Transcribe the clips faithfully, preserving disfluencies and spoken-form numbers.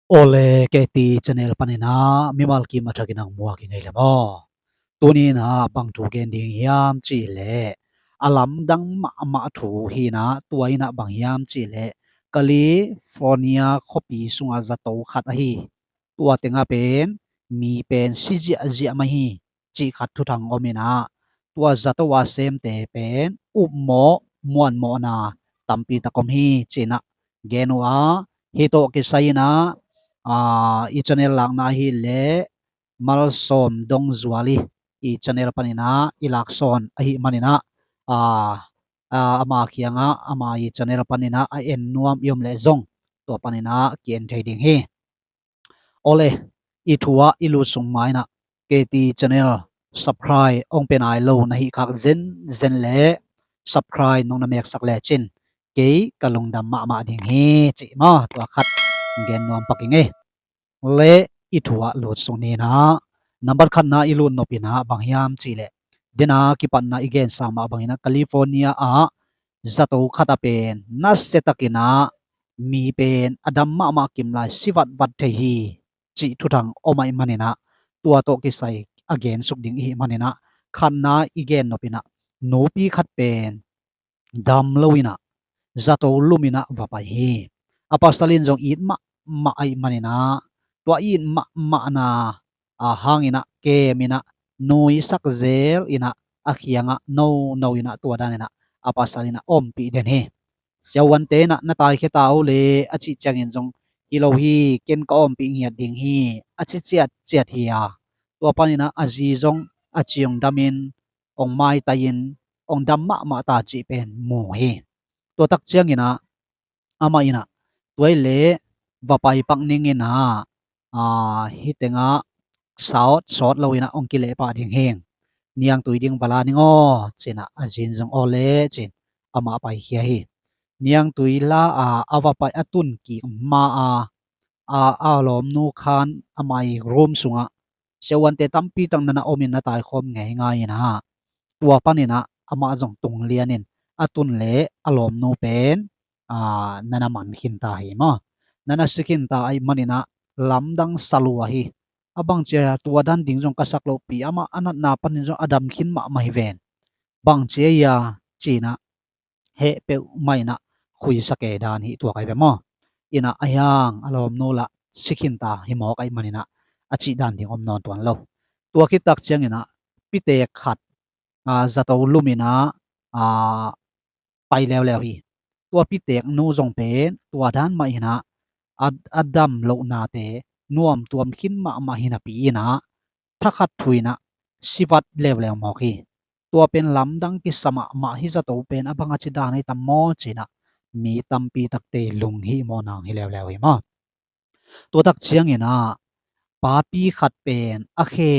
Awle, K T channel panin ah mimal kim a thakin ang muak i ngei le maw? Tuni in ah bang thu gen ding hiam cih leh, a lamdang mahmah thu hi in ah, tua in ah bang hiam cih leh, California khuapi sungah zato khat ahi. Tua tengah pen mi pen si ziahziah mah hi cih khat thuthang om in ah, tua zato a semte pen upmawh muanmawhna tampi tak om hi ci in ah gen uh a, hih tawh kisai in ah, aa, i channel lakna ahih leh Malsawm Dong Zuali i channel panin ah i laksawn ahih manin ah, aa, aa, ama kiangah ama i channel panin ah a en nuam i om leh zong tua panin ah ki-en thei ding hi. Awle, i thu ah i lut sung ma in ah K T channel subscribe hong pia nai lo na hih khak zenzen leh subscribe nong na meksak lecin kei ka lungdam mahmah ding hi cih maw, tua khat gen nuam pak i ngei. Le, i thu ah lut sung ni in ah, nambat khatna i lut nop in ah bang hiam cih leh, den a kipatna i gensa mah bangin ah California ah zato khat a pen nasia takin ah mi pen a dam mahmah kim lai si vatvat thei hi cih thuthang om ahih manin ah, tua tawh kisai a gensuk ding i hih manin ah, khatna i gen nop in ah nupi khat pen dam lo in ah zato lum in ah va pai hi. A pasal in zong it mahmah ahih manin ah, tua it mahmahna, aa, hangin ah kem in ah nuisak zel in ah a kiangah nono in ah tua dan in ah a pasal in ah ompih den hi. Siavuante in ah na taikhia ta uh le a cih ciangin zong, hi lo hi, ken ka ompih ngiat ding hi, a ci ciatciat hi a, tua panin ah a zi zong a ci hong damin, hong maitai in, hong dam mahmah ta cih pen mu hi. Tua tak ciangin ah amah in ah, tua hi leh va pai pak ning in ah, aa, hih tengah sawt sawt lo in ah hong kileh pah ding hi. Niangtui ding va la ning aw ci in ah a zi in zong awle ci in amah paikhia hi. Niangtui la a, a va pai a tun kik ma a, a, a lawmnu khan amah i room sungah siavuante tampi tak na na om in na taikhawm ngeingai in ah, tua panin ah amah zong tung lian in a tun leh a lawmnu pen, aa, na na man khin ta hi maw? Na na si khin ta ahih manin ah lamdang sa lua hi. A bang ci a, tua dan ding zong ka sak lopi, amah a natna panin zong a dam khin mahmah hi ven. Bang ci a hia ci in ah heh peuhmah in ah khuisa kei dan hi tua kai ve maw? In ah a hiang a lawmnu lah si khin ta hi mawk ahih manin ah a cih dan ding om nawn tuan lo. Tua khit tak ciangin ah pitek khat, aa, zato lum in ah, aa, pai leuleu hi. Tua pitek nu zong pen tua dan mah in ah a, a dam lohnate nuamtuam khin mahmah hi napi in ah thakhat thu in ah si vat leuleu mawk hi. Tua pen lamdang kisa mahmah hi, zato pen a bang a ci dan ahi tam maw ci in ah mi tampi takte lunghimawhna hi leuleu hi maw? Tua tak ciangin ah papi khat pen a khe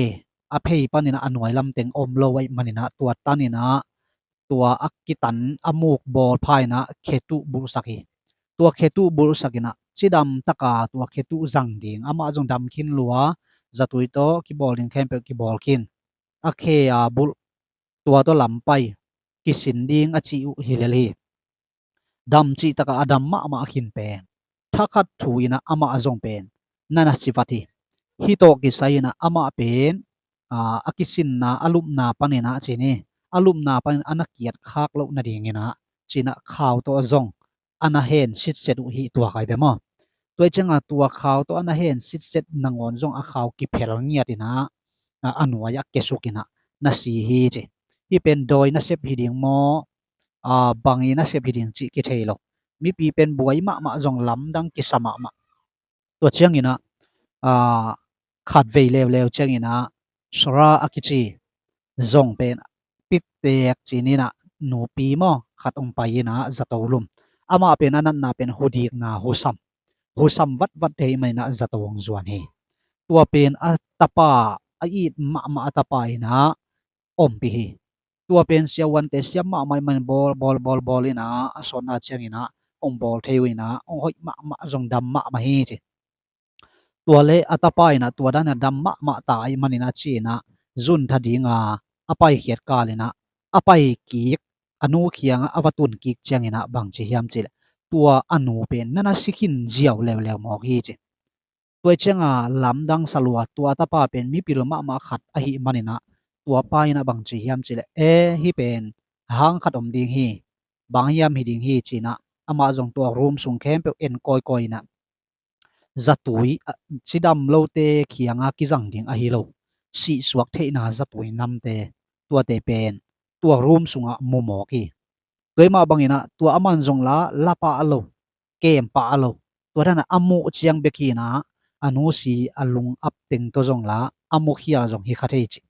a phei panin ah a nuai lam teng om lo ahih manin ah tua tan in ah tua a kitan a muk bawl pha in ah khetuh bulhsak hi. Tua khetuh bulhsak in ah cidam tak a tua khetuh zang ding, amah zong dam khin lua, zatui tawh kibawl ding khempeuh kibawl khin, a khe a bulh, tua tawh lam pai, kisin ding a cih uh hi lel hi. Dam cih tak a a dam mahmah khin pen thakhat thu in ah amah zong pen na na si vat hi. Hih tawh kisai in ah amah pen, aa, a kisinna a lupna panin ah ci ni, a lupna panin a na kiat khak loh nadingin ah ci in ah khau tawh zong a na hen sitset uh hi tua kai ve maw? Tua ciangin tua khau tawh a na hen sitset nangawn zong a khau kiphel ngiat in ah, a, a nuai ah kesuk in ah na si hi ci. Hih pen dawi nasep hi ding maw, aa, bang i nasep hi ding cih kithei lo. Mipi pen buai mahmah zong lamdang kisa mahmah. Tua ciangin ah, aa, khatvei leuleu ciangin ah Sara a kici zong pen pitek ci ni in ah nupi maw khat hong pai in ah zato lum. Amah pen a natna pen hudikna husam, husam vatvat hi manin ah zato hong zuan hi. Tua pen a tapa, a it mahmah a tapa in ah ompih hi. Tua pen siavuante siam mahmah ahih manin bawl, bawl, bawl, bawl in ah a sawtna ciangin ah hong bawl thei uh in ah hong hoih mahmah, zong dam mahmah hi ci. Tua le a tapa in ah tua dan a dam mahmah ta ahih manin ah ci in ah zun tha ding a, a paikhiat kal in ah a pai kik, a nu kiangah a va tun kik ciangin ah bang ci hiam cih leh, tua a nu pen na na si khin ziau leuleu mawk hi ci. Tua cianga lamdang salua tua tapa pen mipil mahmah khat ahi maninah, tua pa inah bangci hiam cileh, e, hih pen hang khat om ding hi, bang hiam hi ding hi cinah, amah zong tua room sung khempeuh en kawikawi inah, zatui, cidam lote kianga kizang ding ahi lo, sihsuak theihna zatui namte, tuate pen tua room sungah mumawk hi. Tua mah banginah tua aman zong la lapah a lo, kempah a lo, tua danah a muh ciang bek hinah, a nusi a lung ap teng tawh zong la a mukhial zong hi kha thei cih.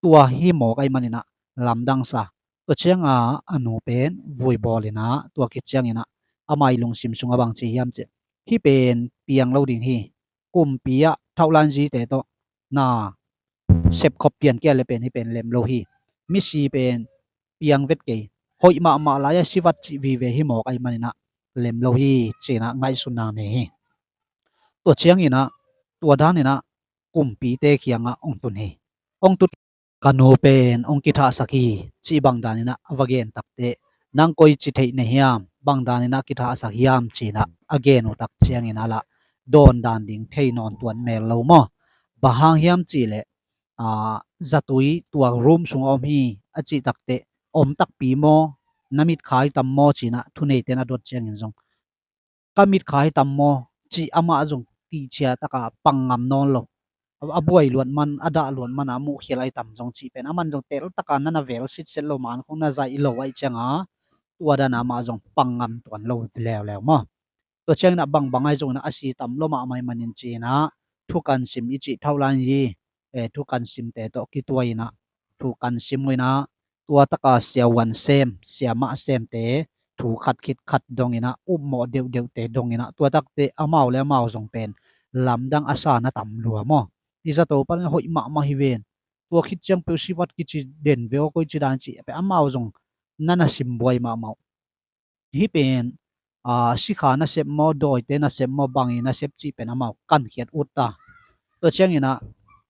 Tua hi mawk ahi maninah lamdangsa. Tua cianga a nu pen vui bawlinah tua khit cianginah ama i lungsim sungah bangci hiam cih, hih pen piang lo ding hi. Kumpi ah thauhlanzite tawh na sepkhop piankia le pen hih pen lem lo hi. Misi pen piang vet kei, hoih mahmah lai-ah sivat cih vive hi mawk ahi maninah lem lo hi cinah ngaihsunna nei hi. Tua cianginah tua daninah kumpite kiangah hong tun hi. Hong tun, ka nu pen hong kithahsak hi, cih bang daninah a va gen takteh, nang koici theih na hiam, bang daninah kithahsak hiam cinah a gen uh tak cianginah lah dawn dan ding thei nawn tuan mel lo maw? Bang hang hiam cihleh, zatui tua room sungah om hi a cih takteh, om takpi maw, na mitkhai tam maw cinah thuneite na dot ciangin zong, ka mitkhai tam maw, cih amah zong tihcia taka pang ngam nawn lo. A buai luat man, a dah luat man a muhkhial ahi tam zong cih pen aman zong teltaka na na vel sitset lo, man khong na zaih lo ahi cianga tua dana amah zong pang ngam tuan lo leuleu maw? Tua cianginah bangbang ahi zonginah a si tam lo mahmah ahi manin cinah thukan sim i cih thauhlan hi. Thukan simte tawh kituai inah thukan sim uh inah tua taka siavuan sem, siamah semte thu khat khit khat donginah, upmawh deuhdeuhte donginah, tua takte amau le amau zong pen lamdang a sa na tam lua maw? I zato panin hoih mahmah hi ven. Tua khit ciang peuh sivat kici den ve aw, koici dan cih pen amau zong na na simbuai mahmah uh. Hih pen sikha nasep maw, dawite nasep maw, bangi nasep cih pen amau kankhiat ut ta. Tua cianginah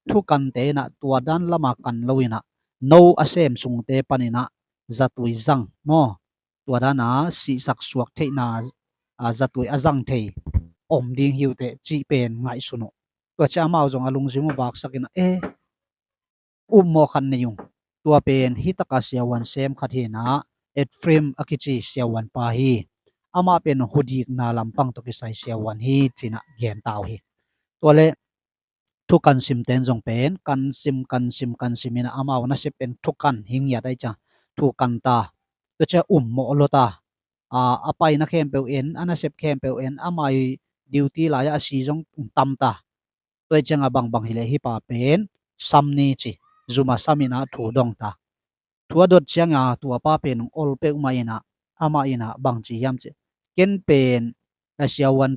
thukante inah tua dan lama kan lo inah no a sem sungte paninah zatui zang maw? Tua dana sihsak suak theihna zatui a zang thei om ding hi uh teh cih pen ngaihsun uh. Tua ciah amau zong a lungsim uh vaksak inah, e, upmawh khat nei ung. Tua pen hih taka siavuan sem khat hinah, Ephraim a kici siavuan pa hi. Amah pen hudikna lampang tawh kisai siavuan hi cinah gen ta uh hi. Tua le thukan simten zong pen kan sim, kan sim, kan sim inah amau nasep pen thukan hi ngiat ahi ciang thukan ta. Tua ciah upmawh lo ta. A paina khempeuh en, a nasep khempeuh en, amah i duty lai-ah a si zong tam ta. Tua cianga bangbang hileh hih pa pen sam ni ci, zuma sam inah thu dong ta. Thu a dot cianga tua pa pen ol peuhmah inah, amah inah bangci hiam cih, ken pen a siavuan,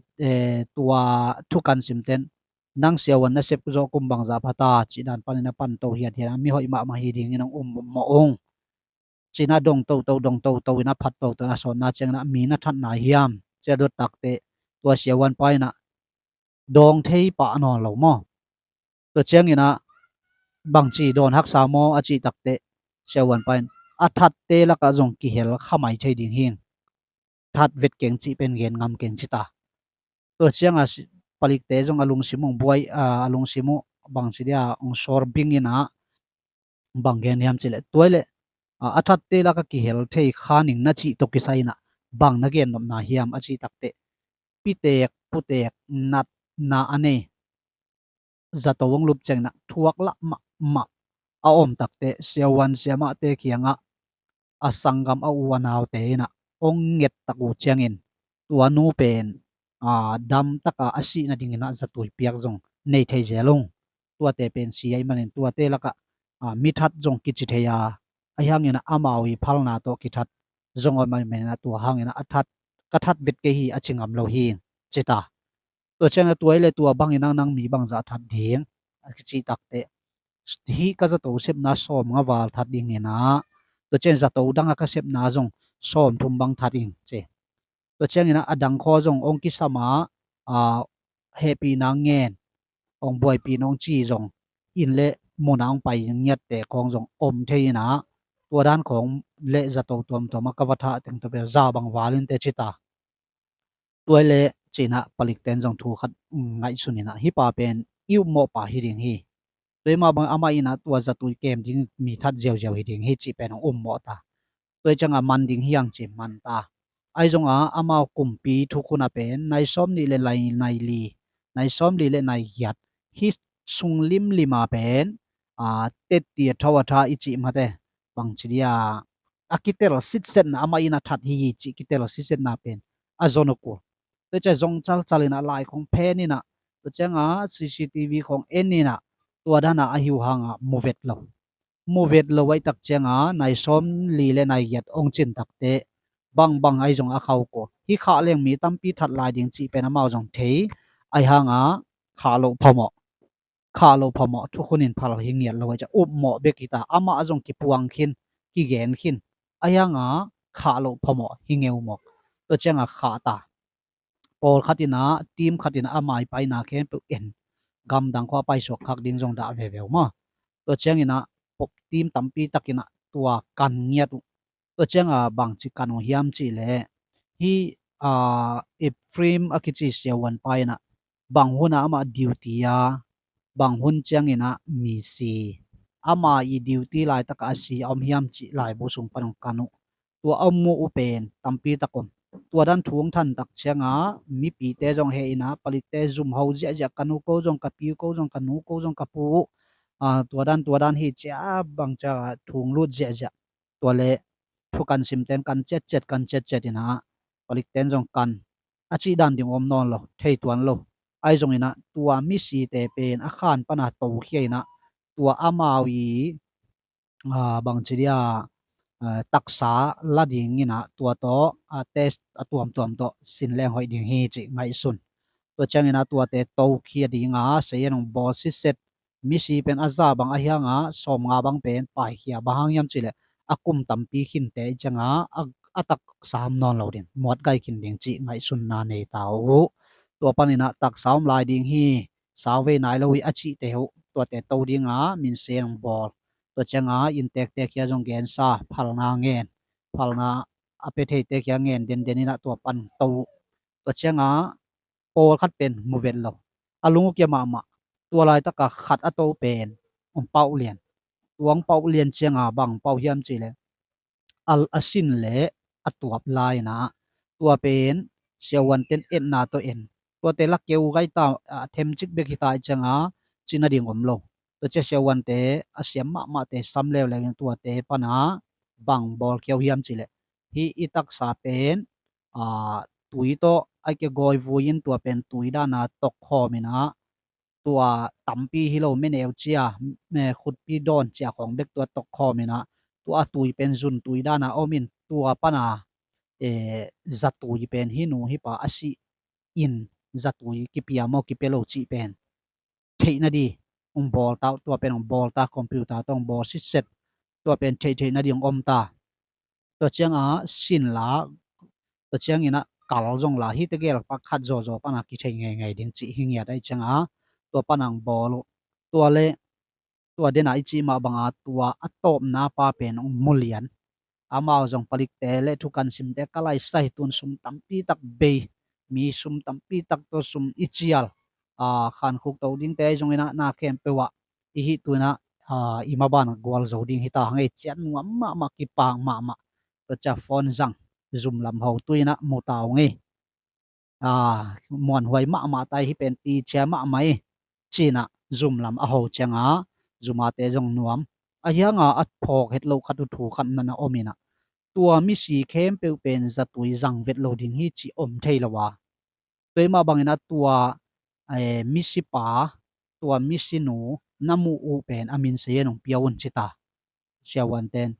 tua thukan simten nang siavuan nasep zawh kum bangzah pha ta cih dan panin a panto hiathiat a, mi hoih mahmah hi dingin hong ummawh ung. Cinah dong toto, dong toto inah phat toto na sawnna cianginah mi na thatna hiam cia dot takteh tua siavuan pa inah dawng thei pah nawn lo maw? Tua cianginah bangci dawn haksa maw a cih takteh siavuan pa in a thatte lakah zong kihel khamai thei ding hing. That vet keng cih pen gen ngam keng ci ta. Tua cianga palikte zong a lungsim uh buai, a lungsim uh bangci dia hong sawr bing inah bang gen hiam cileh, tuai leh a thatte laka kihel thei kha ning na cih tawh kisai inah bang na gen nopna hiam a cih takteh, pitek putek natna a nei zato hong lup cianginah thuak lah mahmah a om takteh siavuan siamahte kiangah a sanggam a u a naute inah hong nget tak uh ciangin tua nu pen damtaka a sih nadinginah zatui piak zong nei thei zel ung. Tuate pen si ahi manin tuate lakah mithat zong kici thei a, ahi hanginah amau i phalna tawh kithat zong ahi maninah tua hanginah a that, ka that vet kei hi a ci ngam lo hi ci ta. Tua ciangin a tua ile tua bangin nang, nang mi bangzah that ding a kici takteh, hih ka zato sepna sawm nga val that ding inah, tua ciangin zato danga ka sepna zong sawm thum bang that ing ci. Tua ciangin a dang khaw zong hong kisam a, hehpihna ngen, hong buaipih nong ci zong, inn le muna hong pai ngiatte khawng zong om thei inah, tua dan khawng le zato tuamtuam a ka va thah teng tua bel za bang val inte ci ta. Tua le cinah palikten zong thu khat ngaihsun inah, hih pa pen i upmawh pa hi ding hi. Tua i mah bang amah inah tua zatui kem ding mi that ziauziau hi ding hi cih pen hong upmawh ta. Tua i ciangah man ding hiang ci man ta. Ahi zongah amau kumpi thukhun ah pen nai sawm nih le nai, nai li, nai sawm li le nai giat, hih sung limlim ah pen, a, tetti a tho a tha i cih mate, bangci dia, a kitel sitsetna, amah in a that hi hi cih kitel sitsetna pen a zon uh kul. Tua ciah zong calcal inah lai khong phen inah, tua ciangah C C T V khong en inah, tua danah a hiu hangah mu vet lo. Mu vet lo ahih tak ciangah nai sawm li le nai giat ong cin takte bangbang ahi zong a khau ko. Hih khah leng mi tampi that lai ding cih pen amau zong thei. Ahi hangah khah loh phamawh, khah loh phamawh, thukhun in phal hi ngiat lo ahih ciah upmawh bek hi ta. Amah zong kipuang khin, kigen khin. Ahi hangah khah loh phamawh hi ngeu mawk. Tua ciangah khah ta. Pawlkhat inah, team khat inah a maipaina khempeuh en, gamdang khua paisuak khak ding zong dah veve uh maw. Tua cianginah team tampi takinah tua kan ngiat uh. Tua ciangah bangci kan uh hiam cihleh, hih, a, Ephraim a kici siavuan pa inah bang hunah amah duty a, bang hun cianginah mi si, ama i duty laitakah a si a om hiam cih laibu sung pan hong kan uh. Tua a muh uh pen tampi tak om. Tua dan thu hong than tak ciangah mipite zong heh inah palikte zum ho ziahziah, ka nu ko zong ka pi ko zong ka nu ko zong ka pu uh, a, tua dan tua dan hi cia bang ciangah thu hong lut ziahziah. Tua le thukan simten kan ciatciat, kan ciatciat inah palikten zong kan a cih dan ding om nawn lo, thei tuan lo. Ahi zonginah tua misite pen a khan pana tokhia inah tua amau i, a, bangci dia, a, taksa la dinginah tua tawh, a, test a tuamtuam tawh sin leng hoih ding hi cih ngaihsun. Tua cianginah tuate tokhia dinga seien hong bawl sitset, misi pen a za bang ahi hangah sawmnga bang pen paikhia, bang hang hiam cihleh a kum tampi khinte i ciangah a, a taksa om nawn lo ding, muat gai khin ding cih ngaihsunna nei ta uh. Tua paninah taksa om lai ding hi, sauvei nai lo hi a cihte uh tuate to dinga min seien hong bawl. Tua ciangah inntekte khia zong gensa, phalna ngen, phalna a pia theite khia ngen denden inah tua pan to uh. Tua ciangah pawlkhat pen mu vet lo. A lung uh kia mahmah. Tua laitaka khat a to pen hong pauh lian. Tua hong pauh lian cianga bang hong pauh hiam cihleh, a, a sin le a tuap lai inah tua pen siavuanten etna tawh en. Tuate la keu gai ta, a, themcik bek hi ta i cianga cih nading om lo. Tua cia siavuante a siam mahmahte sam leuleu in tuate pana bang bawl khiau hiam cihleh, hih i taksa pen, a, tui tawh a i kia gawi vui in tua pen tui dana tokkhawm inah, tua tampi hi lo, meneu cia, me khutpi dawn cia khawng bek tua tokkhawm inah, tua a tui pen zun tui dana om in tua pana, e, zatui pen hih nu hih pa a sih in zatui kipia maw kipia lo cih pen theih nading hong bawl ta uh, tua pen hong bawl ta, computer tawh hong bawl sitset, tua pen theihtheih nading hong om ta. Tua ciangah sin la, tua cianginah kal zong la, hih tegel pakhat zawzaw pana kithei ngeingei ding cih hi ngiat ahih ciangah tua pana hong bawl uh. Tua le tua dena i cih mah banga tua a tawpna pa pen hong mu lian. Amau zong palikte le thukan simte ka laisai tun sum tampi tak bei, mi sum tampi tak tawh sum i cial, a, khankhuk to dingte ahi zonginah na khempeuh ah i hih tunah, a, i maban gualzo ding hi ta hang ei, ciat nuam mahmah, kipak mahmah. Tua cia phone zang, zum lam ho tu inah mu ta ung ei. A, muanhuai mahmah ta ei, hih pen ti cia mahmah ei, cinah zum lam a ho cianga zumate zong nuam. Ahi hanga a phawk het loh khat uh thu khat nana om inah, tua misi khempeuh pen zatui zang vet lo ding hi cih om thei lo a. Tua i mah banginah tua, e, misipa, tua misinu na muh uh pen a min seien hong pia un ci ta. Siavuanten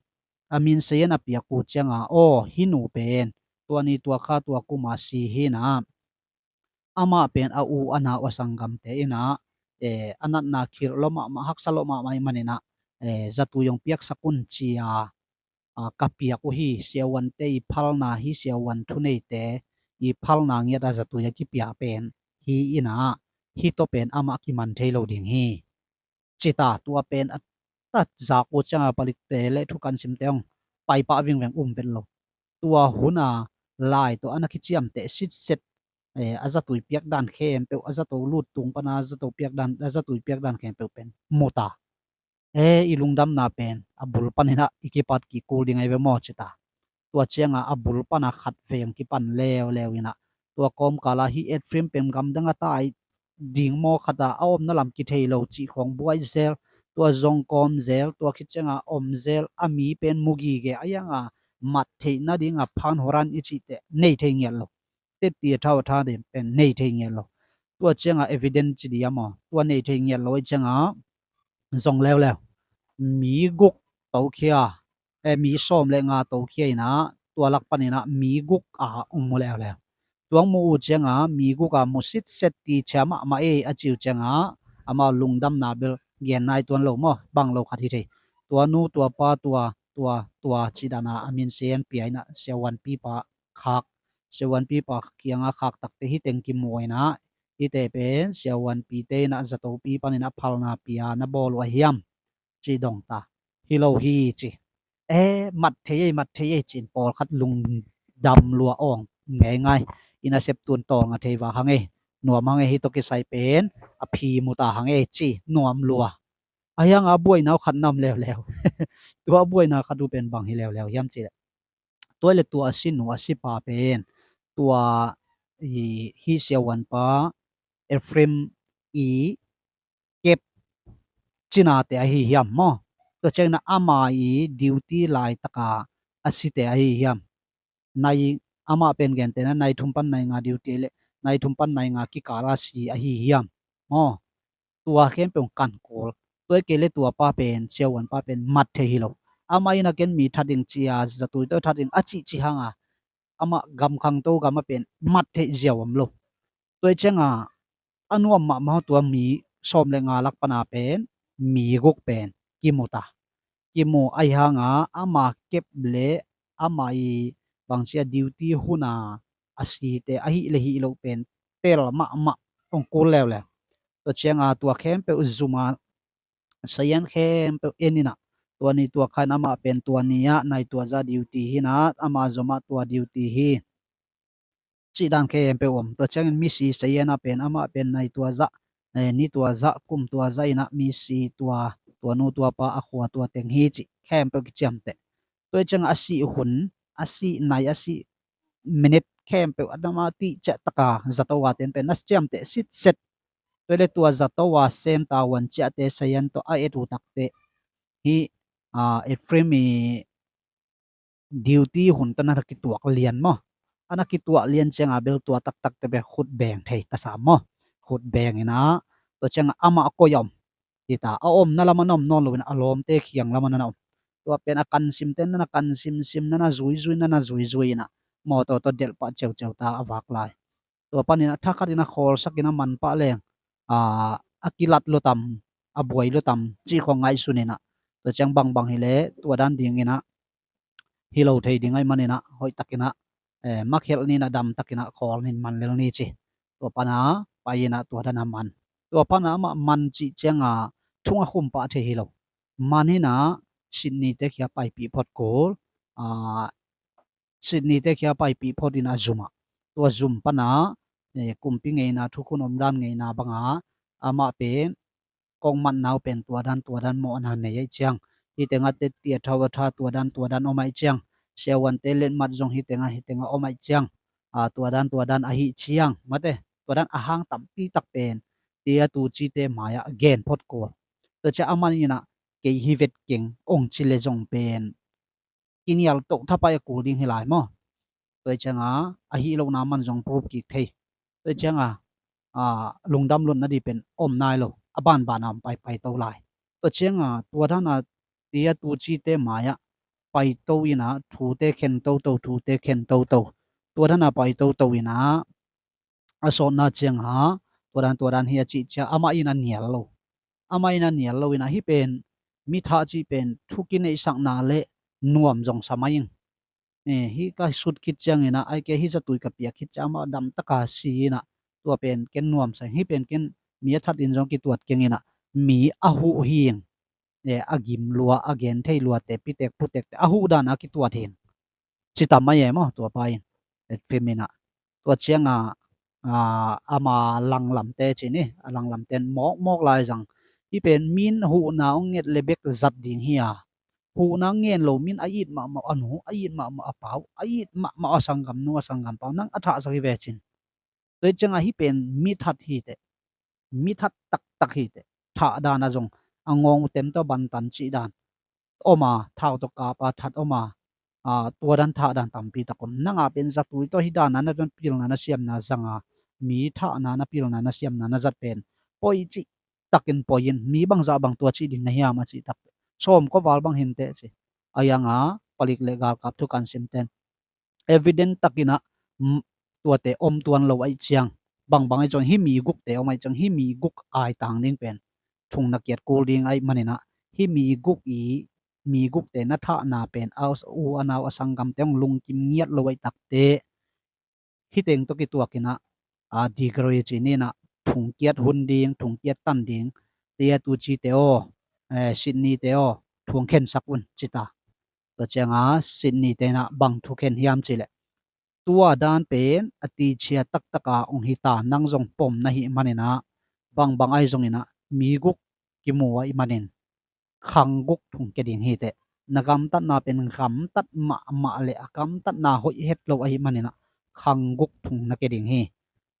a min seien a piak uh cianga, aw, hih nu pen tua ni tua kha tua kuma si hi inah, amah pen a u a nau a sanggamte inah, e, a natna khirh lawh mahmah, haksa lawh mahmah ih maninah, e, zatui hong piaksak un cia, a, ka piak uh hi. Siavuante i phalna, hih siavuan thuneite i phalna ngiata zatui a kipia pen hi inah, hih tawh pen amah kiman thei lo ding hi ci ta. Tua pen a tat zak uh cianga palikte le thukan simte hong paipah vingveng um vet lo. Tua huna lai tawh a na kiciamteh sitset eh, a zatui piak dan khempeuh, a zato lut tung pana a zato piak dan, a zatui piak dan khempeuh pen mu ta. Eh, i lungdamna pen a bul paninah i kipat kik kul ding ahi ve maw ci ta. Tua cianga a bul pana khat veng kipan leuleu inah, tua kawmkala hih Efraim pen gamdang a tai ding maw, khata a omna lam kithei lo cih khawng buai zel, tua zong kawm zel, tua khit cianga om zel, a mi pen mu gige, a ianga mat theih nadinga phan horan i cihte nei thei ngiat lo. Tetti a thau a tha ding pen nei thei ngiat lo. Tua cianga evidence ci dia maw, tua nei thei ngiat lo i cianga zong leuleu. Mi guk tokhia, eh, mi sawm le nga tokhia inah, tua lak paninah mi guk a ong mu leuleu. Tuang mu uh cianga mi guk a mu sitset ti cia mahmah ei a ciu cianga, amau lungdamna bel gen nai tuan lo maw, bang lo khat hi thei. Tua nu, tua pa, tua, tua, tua ci dana a min sen pia inah siavuanpipa khak, siavuanpipa kianga khak takte hih teng kimu inah, hihte pen siavuanpite inah zatopi paninah phalna pia na bawl uh a hiam ci dong ta. Hi lo hi ci. Eh, mat thei ei, mat thei ei ci-in pawlkhat lungdam lua awng ngeingai. Ina sep tun tawlnga thei va hang ei. Nuam hang ei, hih tawh kisai pen a phi mu ta hang ei ci nuam lua. A hianga buaina uh khat nam leuleu. Tua buaina khat uh pen bang hi leuleu hiam ci leh, tua le tua a si nu a si pa pen tua i, hih siavuanpa Efraim i kep cinate ahi hiam maw? Tua ciangin ama i duty laitaka a site ahi hiam? Nai, amah pen gentehna nai thum pan nai nga duty le nai thum pan nai nga kikala si ahi hiam maw? Tua khempeuh kan kul. Tua i kei le tua pa pen, siavuanpa pen mat thei hi lo. Amah ina ken mi that ding cia, zatui tawh that ding a cihcih hanga, amah gam khangto gam a pen mat theih ziau om lo. Tua i cianga a nuam mahmah tua mi sawm le nga lak pana pen mi guk pen kimu ta. Kimu ahi hanga ama kep le ama i bangcia duty huna a site ahi le hih loh pen tel mahmah ong kul leuleu. Tua cianga tua khempeuh zuma sayan khempeuh en inah, tua ni tua khan amah pen tua ni ah nai tua za duty hi inah, ama zomah tua duty hi. Cih dan khempeuh om. Tua ciangin misi sayan ah pen amah pen nai tua zah, eh, ni tua zah, kum tua zah inah misi tua, tua nu tua pa a khua tua teng hi cih khempeuh kiciamteh. Tua ciangin a sih hun, a sih nai, a sih minute khempeuh a dama tih ciah taka zato a ten pen na ciamteh sitset. Tua le tua zato a sem tavuan ciahte sayan tawh a et uh takte hih, ah, Efraim i duty hun tawh na kituak lian maw? A na kituak lian cianga bel tua taktakte bel khut beng thei tasam maw? Khut beng inah, tua cianga amah a koi a om? Hita, a omna lamah na om nawn lo inah a lawmte khiang lamah na na om. Tua pen a kansimte na na kansimsim, na na zuizui, na na zuizui inah mawtaw tawh delhpah ceuceu ta a vak lai. Tua panin a thakhat in a khawlsak in a manpah leng, a, a kilat lo tam, a buai lo tam cih khawng ngaihsun inah, tua ciang bangbang hileh tua dan ding inah hi lo thei ding ahih manin ah hoihtakin ah, eh, makhelh ni inah damtakin ah khawl nin man lel ni ci. Tua pana pai inah tua dan a man. Tua pana amah man cih cianga thung a khum pah thei hi lo. Man inah Sydney te khia paipih phot kul, a, Sydney te khia paipih phot in a zum ah, tua zum pana, eh, kumpi ngeina, thukhun omdan ngeina banga amah pen kong matna uh pen tua dan tua dan mawhna nei ahih ciang, hih tengah tetti a thau a tha tua dan tua dan om ahih ciang, siavuante letmat zong hih tengah hih tengah om ahih ciang, a, tua dan tua dan ahih ciang mate, tua dan a hang tampi tak pen tia tu cite mai-ah gen phot kul. Tua ciah amah inah kei hi vet keng ong ci le zong pen kinial toh thapai a kul ding hi lai maw? Tua cianga ahih lohna man zong proof kik thei. Tua cianga, a, lungdam lutna dih pen om nai lo, a banbana om paipai to lai. Tua cianga tua dana tia tu cite mai-ah paito inah thute khen toto, thute khen toto. Tua dana paito to inah a sawtna cianga tua dan tua dan hi a cih ciah amah in a nial lo. Amah in a nial lo inah hih pen mi thah cih pen thu kineihsakna le nuam zong sa mai ing. Eh, hih ka sut khit ciang inah, ai ke hih zatui ka piak khit ciang amah damtaka si inah, tua pen ken nuam sa ing. Hih pen ken mi a that in zong kituat keng inah, mi a huh hi ing. Eh, a gim lua, a gen thei lua te, pitek putek te a huh dana kituat hi ing. Ci tam mai e maw, tua pa in. Etfim inah. Tua cianga aa, ama langlamte ci ni, a langlamte in mawkmawk lai zang. Hih pen min huhna hong nget le bek zat ding hi a, huhna ngen lo min a it mahmah a nu, a it mahmah a pau, a it mahmah a sanggamnu, a sanggampau, nang a thahsak hi ve cin. Tua hi ciangah hih pen mi that hi teh, mi that taktak hi teh. Thah dan a zong a ngawng uh tem tawh bantan cih dan om a, thau tawh kap a that om a, aa, tua dan thah dan tampi tak om. Nang a pen zatui tawh hih dan a na pilna na siamna zang a, mi thahna na pilna na siamna na zat pen poi cih takin poi in, mi bangzah bang tua cih ding na hiam a cih tak, sawm kua val bang hi inteh ci. A hi hang a palik le galkap thukan simten evident takin ah, mm, tuate om tuan lo ahih ciang, bangbang ahih ciang hih mi gukte om ahih ciang hih mi guk aitang ding pen thung na kiat kul ding ahih manin ah, hih mi guk i, mi gukte na thahna pen a u a nau a sanggamte hong lungkim ngiat lo ahih takteh, hih teng tawh kituakin ah, a degree ci ni in ah, thung kiat hun ding, thung kiat tan ding, tia tu cite aw, eh, Sydney te aw, thung khensak un ci ta. Tua ciangah Sydney te in ah bang thukhen hiam cih leh, tua dan pen a tichia taktak a hong hi ta, nang zong pom na hih manin ah, bangbang ahi zongin ah mi guk kimu ahih manin khang guk thung kia ding hi teh. Na gamtatna pen gamtat mahmah le a gamtatna hoih het lo ahih manin ah khang guk thung na kia ding hi.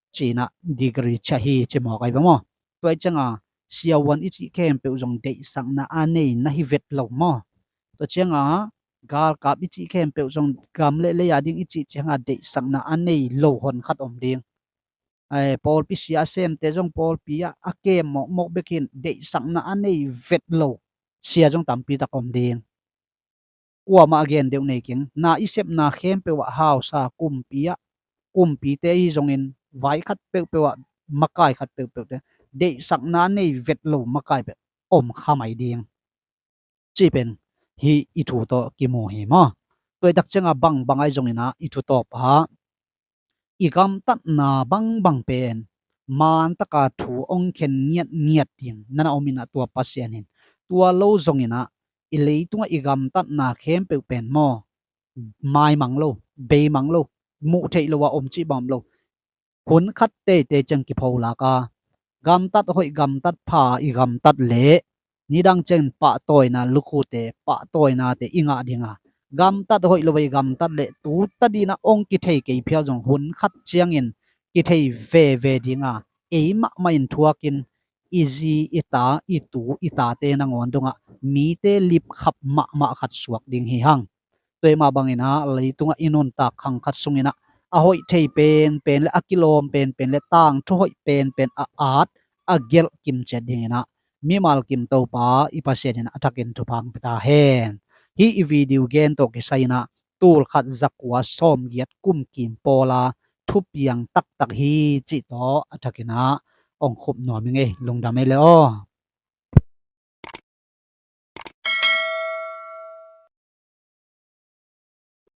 Ci-in ah degree ciah hi ci mawk ahi ve maw. Tua ahih ciangah siavuan i cih khempeuh zong deihsakna a nei na hi vet lo maw. Tua ciangah galkap i cih khempeuh zong gam le lei a ding i cih ciangah deihsakna a nei lo honkhat om ding. Ai, pawlpi sia a semte zong pawlpi ah a kem mawkmawk bek hi in, deihsakna a nei vet lo sia zong tampi tak om ding. Kuamah a gen deuh nei keng, na i sepna khempeuh ah hausa, kumpi ah, kumpite ahi zongin vai khat peuhpeuh ah, makai khat peuhpeuhte, deihsakna a nei vet lo makai peuh om kha mai ding. Cih pen hih i thu tawh kimu hi maw. Tua ahih tak ciangah bangbang ahi zongin ah i thu tawp ah, i gamtatna bangbang pen maan taka thu hong khen ngiatngiat ding na na om in ah, tua Pasian in, tua lo zongin ah i leitungah i gamtatna khempeuh pen maw, maimang lo, beimang lo, muh theih lo a om cih bang om lo. Hun khat teitei ciang kipholak a, gamtat hoih gamtat pha i gamtat leh nidang ciangin pahtawina lukhute, pahtawinate i ngah ding a, gamtat hoih lo a i gamtat leh tu tadin ah hong kithei kei phial zong hun khat ciangin kithei veve ding a, ei mahmah in thuakin i zi, i ta, i tu, i tate nangawn dongah mite lipkhap mahmah khat suak ding hi hang. Tua ahih mah bangin ah leitungah i nuntak khang khat sungin ah a hoih thei penpen le a kilawm penpen le tangthu hoih penpen a at a gelh kimciat dingin ah mimal kim Topa i Pasian in a thakin thupha hong pia ta hen. Hih i video gen tawh kisai in ah tul khat za kua sawmgiat kum kim pawl a thupiang taktak hi cih tawh a thakin ah hong khup nuam ing ei. Lungdam ei le aw.